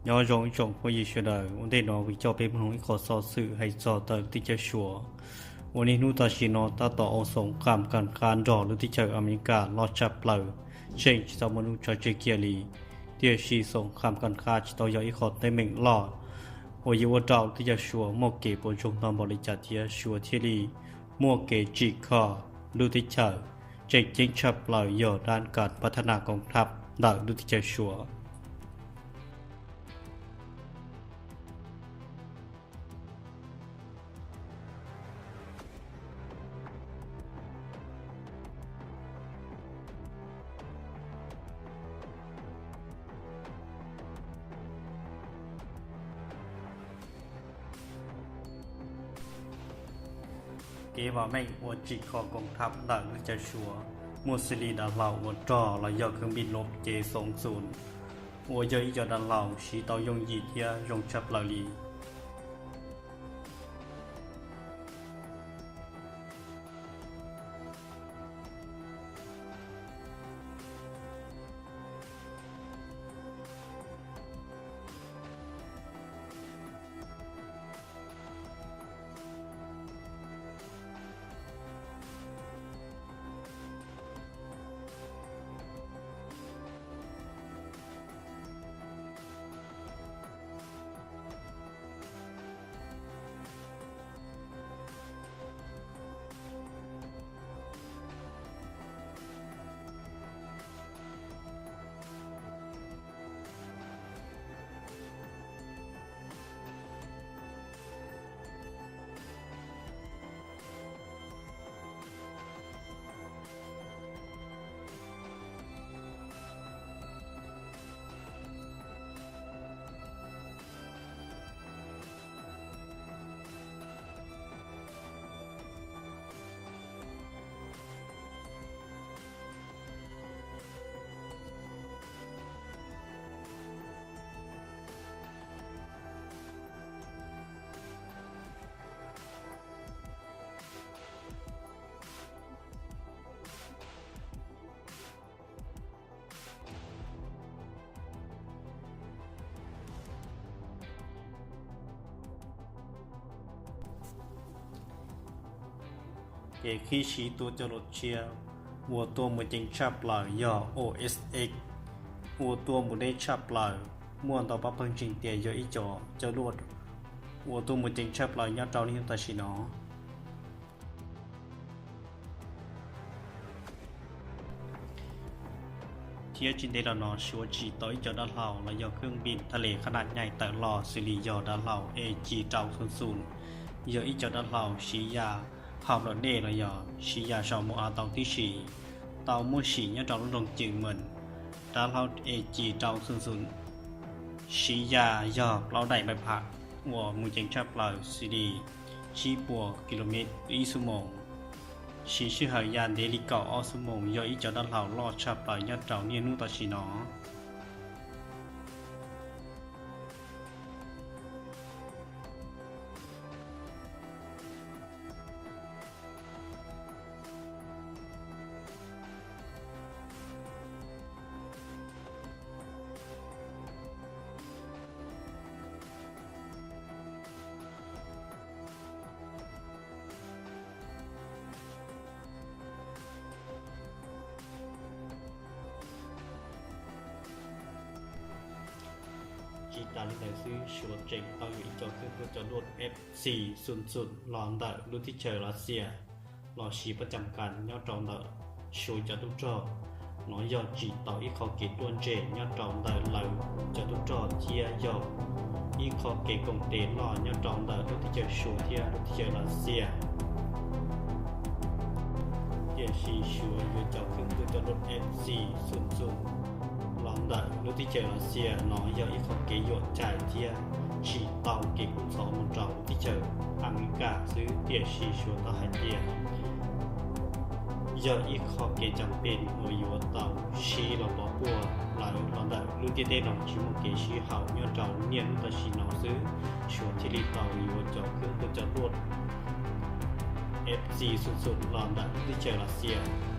Nyob zoo ib tsoom phooj ywg sawv daws, ua ntej no kuv coj peb mloog ib qho xov xwm hais txog ntawm lub teb chaws Suav uas niaj hnub tam sim no tab tom ua xoom kham kam qab nrog lub teb chaws Amelikas loj tshaj plaws, tseem tsis tau muaj hnub tso tseg kiag li. Tiam sis xoom kham kam qab tsis tau yog ib qho teeb meem loj uas yuav ua rau lub teb chaws Suav muaj kev puas tsuaj ntau npaum li cas thiab Suav thiaj li muaj kev tsim kho lub teb chaws. Tseem ceeb tshaj plaws yog dab kas pab thab nas koom thab ntawm lub teb chaws Suav. Kev vam meej uas tsim kho koom thab ntawm lub teb chaws Suav muaj xws li dav hlau uas rog los yog khwv npij luv cev xoom xum, uas yog ib co dav hlau siv tau yooj yim thiab zoo tshaj plaws li. Ces qhib siv tua cov luj tshiab uas tua mus ceev tshaj plaws yog O S X, uas tua mus deb tshaj plaws, muaj ntau pab pheej ntseeg tias yog ib co cov luj uas tua mus ceev tshaj plaws nyob rau niaj hnub tam sim no. Thiab tsis ntev los no Suav tsim tau ib co dav hlau los yog khwv npij thaj les qhab naj nyaij tawm los xws li yog dav hlau A G rau xoom xoom, yog ib co dav hlau siv ya hauv nplawm dej los yog siv ya saum mus av tau tib si, tau muaj sim nyob rau lub nroog Cim Mees. Dav hlau A G rau xoom xoom siv ya yog plaub daim npaim pham uas mus ceev tshaj plaws xws li tsib puas kilomev ib xuab moos, siv sij hawm ya ntev li kaum ob xuab moos, yog ib co dav hlau loj tshaj plaws nyob rau niaj hnub tam sim no. Tsis tas li ntawd xwb, Suav tseem tau yuav ib co khwb tuaj cov luj F X xoom xoom los ntawm lub teb chaws Lav Xias los siv pab cam kas nyob rau ntawm Suav cov tub rog. No yog tsim tau ib qho kev ruaj ntseg nyob rau ntawm lawv cov tub rog thiab yog ib qho kev koom tes loj nyob rau ntawm lub teb chaws Suav thiab lub teb chaws Lav Xias. Tiam sis Suav yuav cov khwb tuaj cov luj F X xoom xoom los ntawm lub teb chaws Lav Xias no yog ib qho kev yuam chais thiab tsim tau kev kub ntxhov mus rau lub teb chaws Amelikas xwb, tiam sis Suav tau hais tias yog ib qho kev cam pem uas yuav tau siv los pov puag lawv los ntawm lub ntiaj teb no tsis muaj kev sib haum nyob rau niaj hnub tam sim no xwb, Suav thiaj li tau yuav cov khwb tuaj cov luj F X xoom xoom los ntawm lub teb chaws Lav Xias.